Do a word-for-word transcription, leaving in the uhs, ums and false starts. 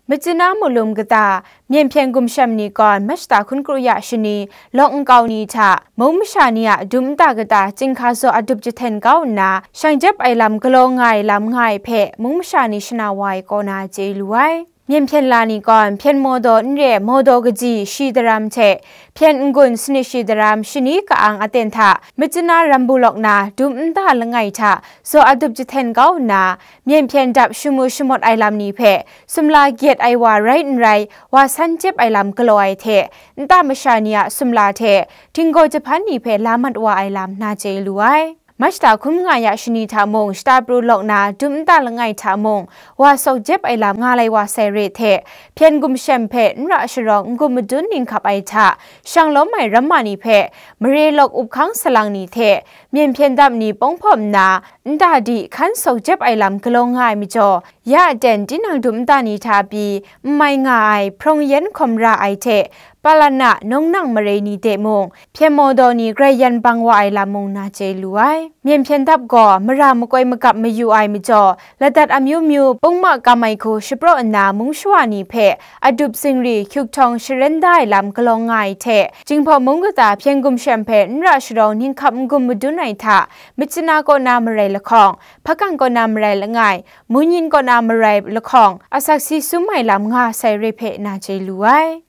Myitkyina Mulum kata, Myen hpyen gumshem ni gawn Machta hkun kru ya shani, lawk nkau ni hta, mung masha ni a dum nta kata chyinghka zaw adup jahten kau nna, shang jep ai lam galaw nga ai lam nga ai hpe mung masha ni shana wa ai kaw na chye lu ai. Myen hpyen la ni gawn hpyen mawdaw n re mawdaw kaji shi daram hte, hpyen n-gun sanit shi daram shani ka-ang aten hta, Myitkyina rambu lawk na dum nta langai hta zaw adup jahten kau nna, myen hpyen dap shamu shamawt ai lam ni hpe sumla gyet ai wa rai n rai, wa san jep ai lam galaw ai hte, nta masha ni a sumla hte, htinggaw jahpan ni hpe la mat wa ai lam na chye lu ai. Machta hkun nga ya shani hta mung, shata pru lawk na dum nta langai hta mung, wa sawk jep ai lam nga lai wa sai re hte, hpyen gumshem hpe n ra sharawng n-gun madun ninghkap ai hta, shang lawm ai ramma ni hpe, mare lawk up hkang salang ni hte, myen hpyen dap ni pawng hpawm nna, nta di hkan sawk jep ai lam galaw nga ai majaw, ya aten tinang dum nta ni hta pyi n mai nga ai hprawng yan hkawm ra ai hte, palana nawng nang marei ni de mung, hpyen mawdaw ni grai yan bang wa ai lam mung na chye lu ai. Myen hpyen dap gaw mara makoi magap mayu ai majaw, ladat amyu myu pungma kam ai hku shapraw nna mung shawa ni hpe adup zingri hkyuk htawng sharen da ai lam galaw nga ai hte, Jinghpaw mung kata hpyen gumshem hpe n ra sharawng ninghkap n-gun madun ai hta, Myitkyina kaw na marai lahkawng, Hpakang kaw na marai langai, Munyin kaw na marai lahkawng, asak si sum ai lam nga sai re hpe na chye lu ai.